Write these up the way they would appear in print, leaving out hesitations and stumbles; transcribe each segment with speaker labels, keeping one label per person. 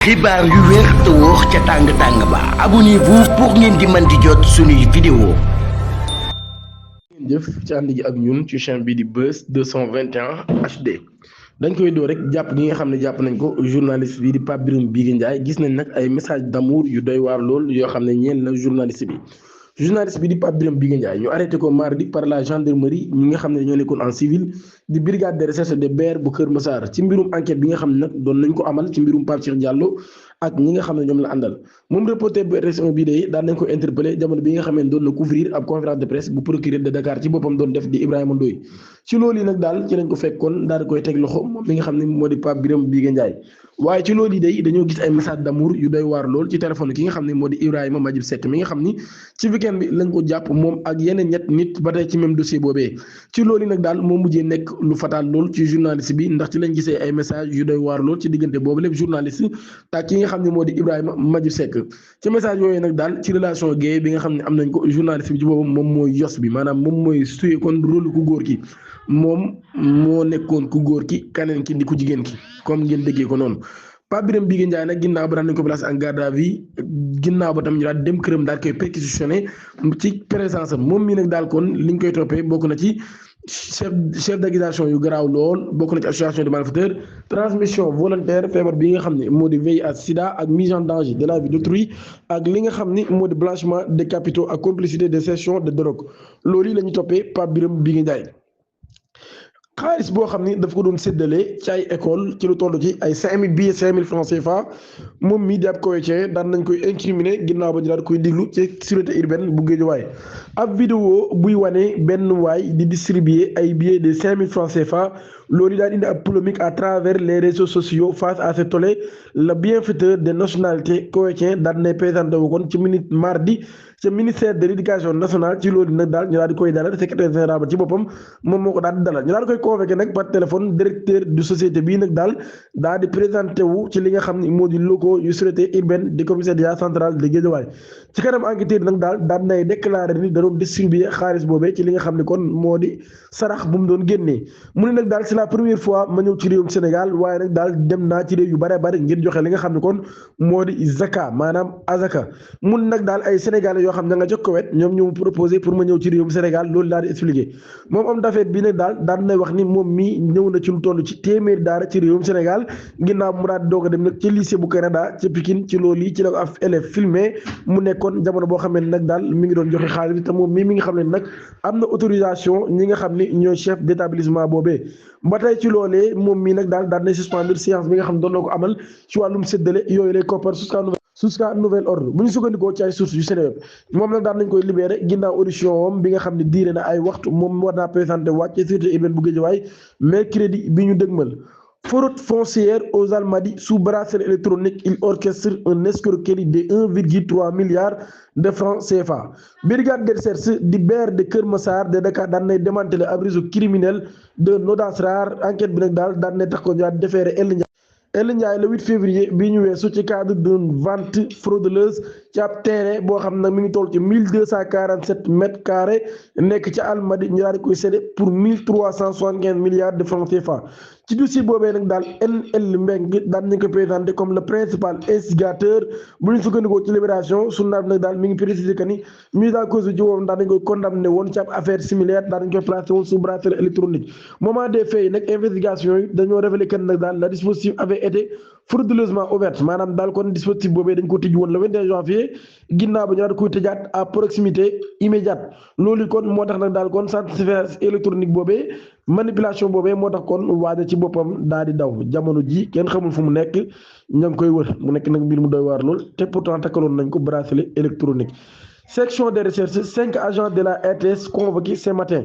Speaker 1: xibaar yu wér te wóor ca tàng-tàng ba abonnez-vous pour ngeen di mën di jot suñuy vidéo.
Speaker 2: jëf ci ànd gi ak ñun ci chaîne bi di Buzz 221 HD dañ koy doo rek jàpp gi nga xam ne jàpp nañ ko journaliste bi di Pape Birame Bigué Ndiaye gis nañ nag ay message d'amour yu doy waar lool yoo xam ne ñeen la journaliste bi di Pape Birame Bigué Ndiaye ñu arrêté ko mardi par la gendarmerie ñi nga xam ne ñoo nekkoon en civil di brigade de recherche de BR bu Kër Massar ci mbirum enquête bi nga xam ne nag doon nañ ko amal ci mbirum Pape Cheikh Diallo ak ñi nga xam ne ñoom la àndal moom reporter bu RTS1 bii de daan nañ ko interpellé jamono bi nga xam ne doon na couvrir ab conférence de presse bu procureur de Dakar ci boppam doon def di Ibrahima Ndoye ci loolu yi nag daal ci lañ ko fekkoon daal di koy teg loxo moom mi nga xam ne moo di Pape Birame Bigué Ndiaye waaye ci loolu yi day dañoo gis ay message d'amour yu doy waar lool ci téléphone ki nga xam ne moo di Ibrahima Majib Seck mi nga xam ni ci weekend bi lañ ko jàpp moom ak yeneen ñett nit ba tey ci même dossier boobee ci loolu yi nag daal moo mujjee nekk lu fatal lool ci journaliste bi ndax ci lañ gisee ay message yu doy waar lool ci diggante boobu lépp journaliste ak ki nga xam ne moo di Ibrahima Majib Seck ci message yooyu nag daal ci relation gay bi nga xam ne am nañ ko journaliste bi ci boppam moom mooy yos bi maanaam moom mooy suyee kon rôle ku góor ki moom moo nekkoon ku góor ki kaneen ki di ku jigéen ki comme ngeen déggee ko noonu Pape Birame Bigué Ndiaye nag ginnaaw ba daan nañ ko placé en garde à vue ginnaaw ba tam ñu daal dem këram daal koy perquisitionné ci présence am moom mii nag daal kon liñ koy toppee bokk na ci chef d'accusation yu garaaw lool bokk na ci association de malfaiteurs transmission volontaire feebar bi nga xam ne moo di VIH sida ak mise en danger de la vie d'autrui ak li nga xam ni moo di blanchiment de capitaux ak complicité de cession de drogue loolu yi la ñu toppee Pape Birame Bigué Ndiaye xaalis boo xam ni daf ko doon séddale ci ay école ci lu toll ci ay 5000 billets 5000 francs CFA moom mii di ab Koweïtien daan nañ koy incriminer ginnaaw ba ñu daal koy diglu ci sûreté urbaine bu Guédiawaye ab vidéo buy wane benn waay di distribuer ay billets de 5000 francs CFA loolu daal indi ab polémique à travers les réseaux sociaux face à ce tollé le bienfaiteur de nationalité Koweïtien daan nay présenté wu kon ci mardi ci ministère de l'éducation nationale ci loolu nag daal ñu daal di koy dalal secrétaire général ba ci boppam moom moo ko daal di dalal ñu daal di koy convoqué nag par téléphone directeur de société bii nag daal di présenté wu ci li nga xam ne moo di locaux yu sûreté urbaine du commissariat central de Guédiawaye ci kanam enquêteur nag daal nay déclaré ni da doon distribuer xaalis boobee ci li nga xam ne kon moo di sarax bu mu doon génnee mu ne nag daal c'est la première fois ma ñëw ci réewum Sénégal waaye nag daal dem naa ci réew yu bare bari ngir joxe li nga xam ne kon moo di zaka maanaam azaka mun nag daal ay sénégalais yoo xam ne nga jox ko wet ñoom ñoo proposé pour ma ñëw ci réewum Sénégal loolu daal di expliqué moom homme d'affaires bi nag daal nay wax ni moom mii ñëw na ci lu toll ci téeméeri daara ci réewum Sénégal ginnaaw mu daal di doog a dem nag ci lycée bu Canada ca Pikine ci loolu yi ci la ko af élève filmé mu nekkoon jamono boo xam ne nag daal mi ngi doon joxe xaalis bi te moom mii mi nga xam ne nag am na autorisation ñi nga xam ni ñooy chef d'établissement boobee ba tey ci loolee moom mii nag daal nay suspendre séance bi nga xam ne doon na ko amal ci wàllum séddale yooyu lay koppar jusqu'à nouvel ordre bu ñu sukkandikoo ci ay sources yu Seneweb moom nag daan nañ koy libéré ginnaaw audition am bi nga xam ne diire na ay waxtu moom war naa présenté wàcce sûreté urbaine bu Guédiawaye mercredi bi ñu dëgmal fraude foncière aux Almadies sous bracelet électronique il orchestre un escroquerie de 1,3 milliard de francs CFA brigade de recherche di BR de Kër Massar de Dakar daan nay démanteler ab réseau criminel de audace rare enquête bi nag daan nay tax ko ñu déféré Ely Ndiaye le 8 février bii ñu weesu ci cadre d'une vente frauduleuse ci ab terrain boo xam ne mi ngi toll ci 1247 mètres carrés nekk ci Almadies ñu daal di koy cédé pour 1375 milliards de francs CFA ci dossier boobee nag daal NL Mbengue daan nañ ko présenté comme le principal instigateur bu ñu sukkandikoo ci Libération journal nag daal mi ngi précisé que ni mise en cause ji woon daan nañ koy condamné woon ci ab affaire similaire daan nañ koy placé woon sous bracelet électronique moment des faits yi nag investigation yi dañoo révélé que nag daal la dispositif avait été frauduleusement ouverte maanaam daal kon dispositif boobee dañ ko tijji woon le 21 janvier ginnaaw ba ñu daal koy tëjaat à proximité immédiate loolu kon moo tax nag daal kon certificat électronique boobee manipulation boobee moo tax kon waaja ci boppam daal di daw jamono ji kenn xamul fu mu nekk ña ngi koy wër mu nekk nag mbir mu doy waar lool te pourtant takkaloon nañ ko bracelet électronique section de recherche 5 agents de la RTS convoqués ce matin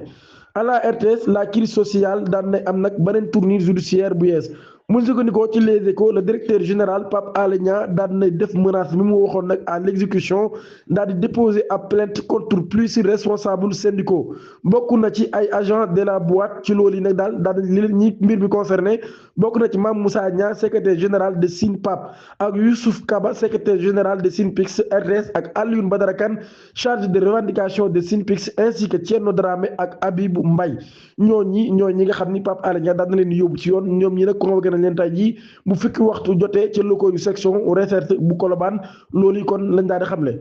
Speaker 2: à la RTS la crise sociale daan na am nag beneen tournure judiciaire bu yees mu sukkandikoo ci Les Échos le directeur général Pape Alé Niang daal na def menace bi mu waxoon nag à l'exécution daal di déposer ab plainte contre plusieurs responsables syndicaux bokk na ci ay agents de la boîte ci loolu yi nag daal li ñi mbir bi concerné bokk na ci Mame Moussa Niang secrétaire général de SYNPAP ak Youssouf Kaba secrétaire général de SYNPICS RTS ak Alioune Badara Kane chargé de revendication de SYNPICS ainsi que Thierno Dramé ak Abibou Mbaye ñooñi nga xam ni Pape Alé Niang daal na leen di yóbbu ci yoon ñoom ñi nag convoqué nañ leen tey jii bu fukki waxtu jotee ca locaux yu section recherche bu Colobane loolu kon lañ daal di xamle.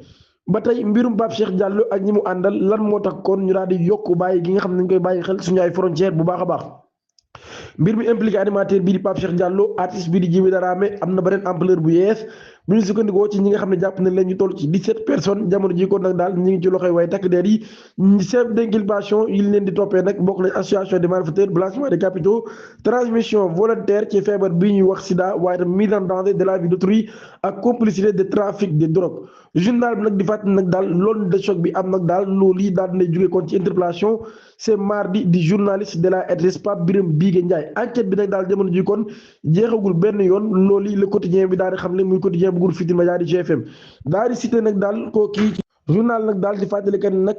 Speaker 2: ba tey mbirum Pape Cheikh Diallo ak ñi mu àndal lan moo tax kon ñu daal di yokk bàyyi gi nga xam ne dañ koy bàyyi xel suñu ay frontière bu baax a baax. mbir mi impliqué animateur bii di Pape Cheikh Diallo artiste bii di Djiby Dramé am na beneen ampleur bu yees bu ñu sukkandikoo ci ñi nga xam ne jàpp nañ leen ñu toll ci 17 personnes jamono ji kon nag daal ñu ngi ci loxoy waaye takk der yi chef d'inculpation yi leen di toppee nag bokk nañ association des malfaiteurs blanchiment des capitaux transmission volontaire ci feebar bii ñuy wax sida waaye tam mise en danger de la vie d'autrui ak complicité de trafic de drogue journal bi nag di fàttali nag daal loolu de choc bi am nag daal loolu yi daal dinay jógee kon ci interpellation c'est mardi di journaliste de la RTS Pape Birame Bigué Ndiaye enquête bi nag daal jamono ji kon jeexagul benn yoon loolu yi le quotidien bi daal di xam ne muy quotidien bu Groupe Futurs Médias di GFM daal di cité nag daal koo kii journal nag daal di fàttali que nag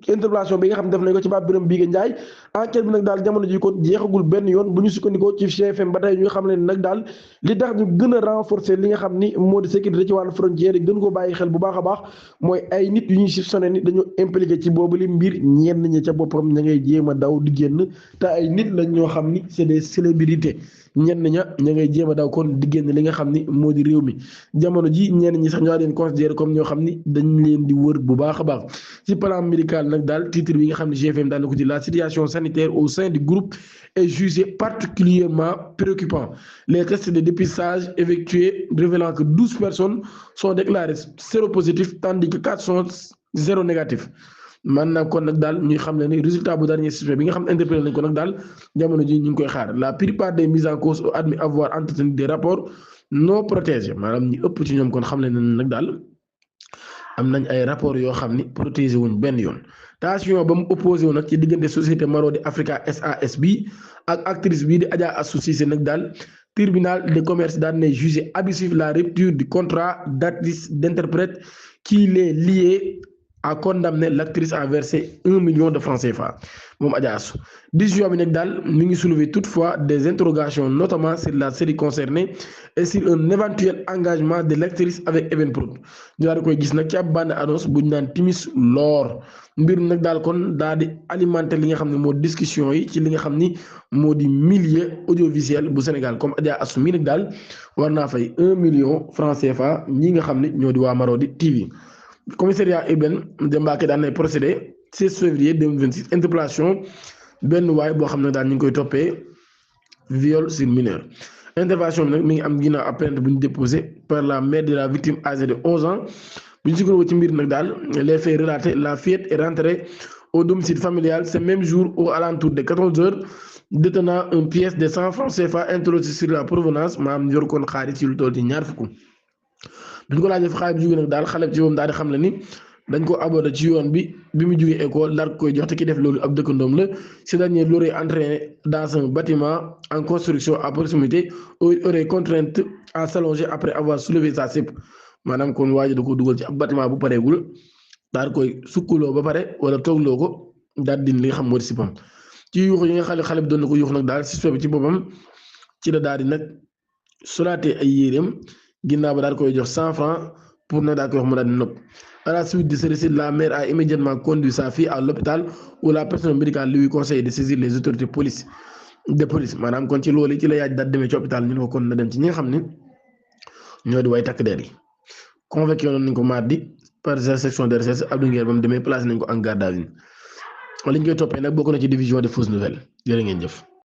Speaker 2: interpellation bi nga xam ne def nañ ko ci Pape Birame Bigué Ndiaye enquête bi nag daal jamono ji kon jeexagul benn yoon bu ñu sukkandikoo ci GFM ba tey ñu nga xam ne nag daal li tax ñu gën a renforcer li nga xam ni moo di sécurité ci wàllu frontière yi gën koo bàyyi xel bu baax a baax mooy ay nit yu ñuy soupçonné ni dañoo impliqué ci boobu li mbir ñenn ñi ca boppam ña ngay jéem a daw di génn te ay nit lañ ñoo xam ni c'est des célébrités ñenn ña ngay jéem a daw kon di génn li nga xam ni moo di réew mi jamono ji ñenn ñi sax ñoo leen considéré comme ñoo xam ni dañ leen di wër bu baax a baax ci plan médical nag daal titre bi nga xam ne GFM daal na ko ci la situation sanitaire au sein du groupe est jugée particulièrement préoccupant les tests de dépistage effectués révélant que 12 personnes sont déclarées séropositives tandis que 4 sont séronégatifs maanaam kon nag daal ñuy xam ne ni résultat bu dernier suspect bi nga xam ne interpellé nañ ko nag daal jamono ji ñu ngi koy xaar la plupart des mises en cause ont admis avoir entretenu des rapports non protégés maanaam ñu ëpp ci ñoom kon xam ne nag daal am nañ ay rapports yoo xam ni protégé wuñ benn yoon tension ba mu opposé wu nag ci diggante société Marodi Africa SAS bi ak actrice bii di Adja Assou Cissé nag daal tribunal de commerce daan nay jugé abusif la rupture du contrat d'artiste d'interprète qui les lié a condamné l'actrice à verser 1 million de francs CFA moom Adja Assou décision bi nag daal mi ngi soulever toutefois des interrogations notamment sur la série concernée et sur un éventuel engagement de l'actrice avec Evenprod ñu daal di koy gis nag ci ab bande annonce bu ñu naan Timis Lor mbir nag daal kon daal di alimenter li nga xam ne moo discussion yi ci li nga xam ni moo di milieu audiovisuel bu Sénégal comme Adja Assou mii nag daal war naa fay 1 million francs CFA ñi nga xam ne ñoo di waa Marodi TV. Commissariat urbain de Mbacké daan nay procédé 16 février 2026 interpellation benn waay boo xam ne daal ñu ngi koy toppee viol sur mineur intervention bi nag mi ngi am ginnaaw ab plainte bu ñu déposé par la mère de la victime âgée de 11 ans bu ñu sukkandikoo ci mbir nag daal les faits relatés la fillette est rentrée au domicile familial ce même jour aux alentours de 14 heures détenant une pièce de 100 francs CFA interrogé sur la provenance maanaam yor koon xaalis ci lu toll ci ñaar fukk. duñ ko laajee fa xaalis bi jógee nag daal xale ci moom daal di xam le ni dañ ko abordé ci yoon bi mu jógee école daal koy jox te ki def loolu ab dëkkandoom la ce dernier l'aurait entraîné dans un bâtiment en construction à proximité aurait contrainte à s'allonger après avoir soulevé sa cible maanaam kon waa ji da ko dugal ci ab bâtiment bu pareegul daal koy sukkuloo ba pare wala toogloo ko daal di li nga xam moo di sipam ci yuuxu yi nga xale bi doon na ko yuuxu nag daal suspect bi ci boppam ci la daal di nag solaatee ay yéreem ginnaaw ba daal koy jox 100 francs pour ne daal koy wax mu daal di nopp à la suite de ce récit la mère a immédiatement conduit sa fille à l'hôpital où la personnel médical lui conseille de saisir les autorités de police maanaam kon ci loolu ci la yaaj daal demee ci hôpital ñu ne ko kon na dem ci ñi nga xam ne ñoo di way takk der yi convoqué woon nañ ko mardi par la section de recherche Abdou Nguer ba mu demee placé nañ ko en garde à vue li ñu koy toppee nag bokk na ci division de fausses nouvelles jërë ngeen jëf.